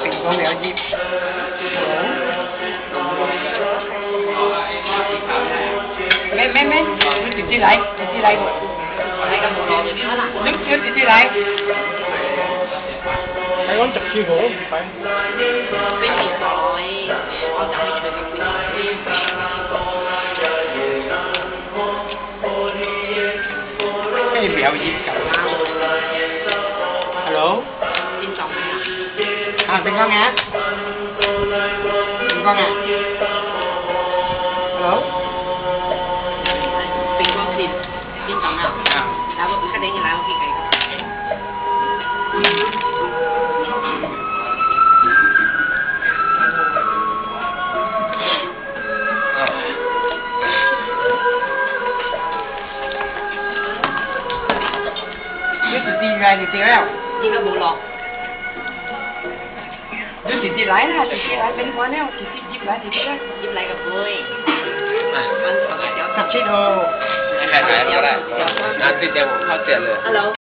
ເປັນຂອງແນວຢິບ ແມ່ນໆໆ ມັນຢູ່ທີ່ໃດ ຢູ່ທີ່ໃດ ໃຫ້ມັນຢູ່ທີ່ໃດ ໄປ ໄປແບວຍິບກັນ ຮັລໂຫຼ ອ່າ ເປັນວ່າໄງ ເປັນວ່າໄງ ຮັລໂຫຼ ເປັນວ່າ ອ່ະ ມັນ ຈັບຊິໂທ ໃຫ້ຂາຍກໍໄດ້ ງານຕິດແດງເຂົ້າເສຍເລີຍ.